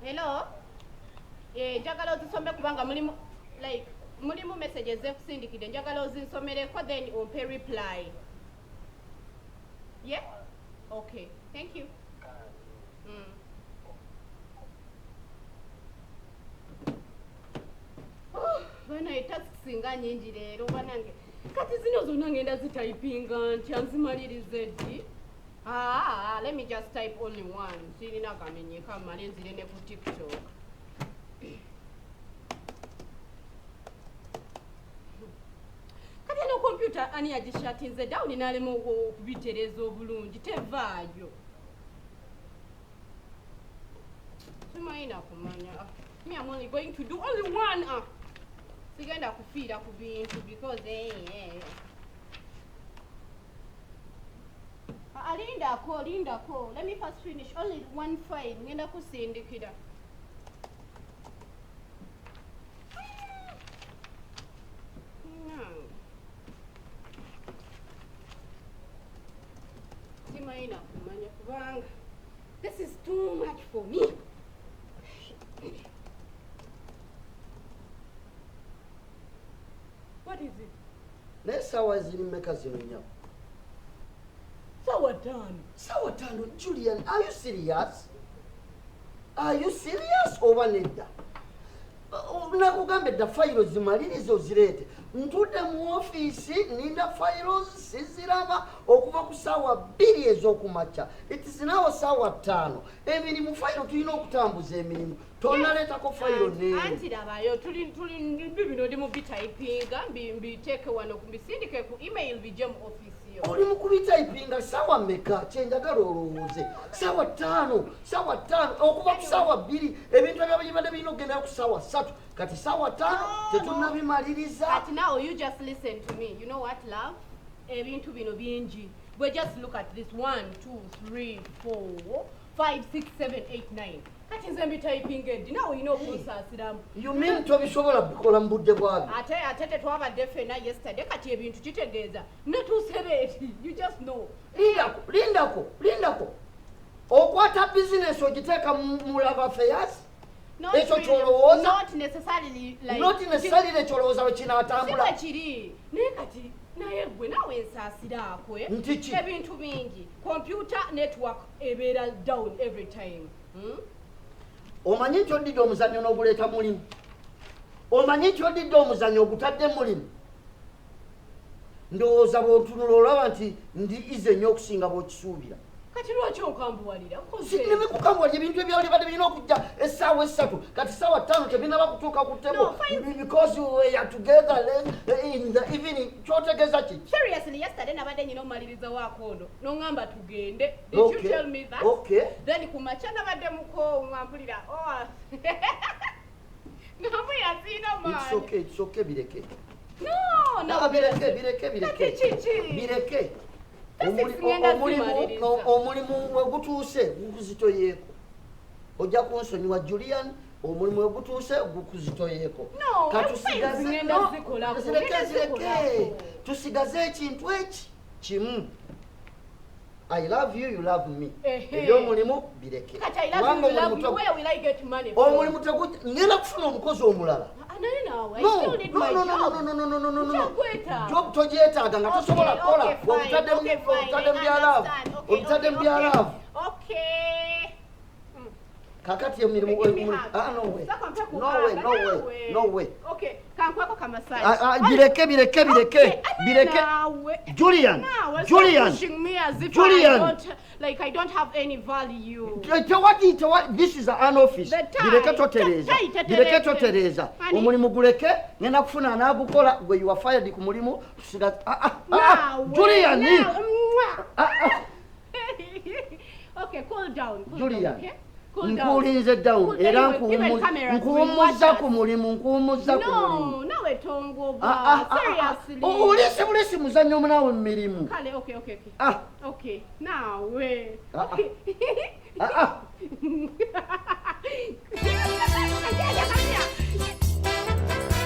Hello? Eh, njagala ozisome kubanga mulimu like mulimu messages zekusindikidde, njagala ozinsomereko then ompe reply. Yeah? Okay, thank you. Oh, bana tasks nga nyingi leero banange. Kati zino zonna ngenda zitayipinga ntya, nzimalirize ddi? Ah, let me just type only one. Sirina kamenyeka mmale nzire ne ku TikTok. Kati eno kompyuta ani yagishatinze down n'alema okubitereeza obulungi, tevaayo. Simanyi na kumanya. Ah, me I'm only going to do only one. Ah. Sigenda kufiira ku bintu because eh, eh. Ah, lindako, lindako. Let me first finish only one file. Ngenda kusindikira. Nange. Simanyi na kumanya kubanga this is too much for me. What is it? Naye saawa ziri mmeka zino nnyabo? Sawa 5. Saawa 5, Julian, are you serious? Are you serious oba nedda? Nakugamba edda fayiro zimalirize ozireete. Ntudde mu ofiisi ninda fayiro siziraba okuva ku ssaawa 2 ez'okumakya. It is now ssaawa 5. Emirimu fayiro tulina okutambuza emirimu. Tonaleetako fayiro neemu. Anti labayo tuli tuli bino ndi mu bitayipinga mbiteeke wano mbisindike ku email bijje mu ofiisi yo. Oli mu kubitayipinga ssaawa mmeka? Kye njagala olowooze. Ssaawa 5, ssaawa 5 okuva ku ssaawa 2 ebintu ebyabadde birina okugendayo ku ssaawa 3 kati ssaawa 5 tetunnabimaliriza. Kati now you just listen to me. You know what, love? Ebintu bino bingi. We just look at this 1 2 3 4 5 6 7 8 9. Kati nze mbitayipinga eddi naawe olina okunsaasiramu. You mean tobisobola bikola mu budde bwabyo? Ate ate tetwabadde ffenna yesterday, kati ebintu kitegeeza natuuse late. You just know. Lindako, lindako, lindako. Okwata bizinesi ogiteeka mu love affairs? Ekyo ky'olowooza? Not necessarily like Not necessarily ky'olowooza bwe kinaatambula. Si bwe kiri. Naye kati naye gwe naawe nsaasiraako. Nti ki? Ebintu bingi. Computer network ebeera down every time. Hmm? Omanyi nti oddidde omuzannyo n'oguleeta mulimu? Omanyi nti oddidde omuzannyo ogutadde mulimu? Ndowooza bw'otunula olaba nti ndi ize nnyo okusinga bw'okisuubira. Kati lwaki onkambuwalira? Sineme kukambuwalira ebintu ebyalibadde birina okujja essaawa 3 kati ssaawa 5 tebinaba kutuuka ku table. No, because we are together in the evening. Kyotegeeza ki? Seriously, yesterday nabadde nyina omaliriza waako ono n'oŋŋamba tugende. Did you tell me that? Okay. Then ku makya nabadde mukoowu nga mpulira, oh. Nga mpulira sirina maanyi. It's okay, it's okay, bireke. No, no. Bireke, bireke, bireke. Kati kiki? Bireke. Omulimu we gutuuse gukuzitoyeeko. Ojja kunsonyiwa Julian, omulimu we gutuuse gukuzitoyeeko. Zireke. Tusigaze ekintu eki kimu. I love you, you love me. Eby'omulimu bireke. Omulimu ngenda kufuna omukozi omulala. No. Job togyetaaga nga tosobola kukola. Obitadde mu bya love. Kakati emirimu no way. No way. Okay, kankwako kamasaji. Bireke bireke bireke. Bireke. Julian. Julian. Julian. Like I don't have any value. Tewati this is an office. Bireke totereza. Bireke totereza. Omulimu guleke ngenda kufuna anagukola gwe you are fired ku mulimu. Julian. Okay, cool down. Julian. Nkulinze down era nkuwummuza ku mulimu, nkuwummuza ku mulimu. No, nawe tongoba. Seriously. Olese bulesi muzannyo munaawe mu mirimu. Kale, okay, okay, okay. Okay, nawe. Okay.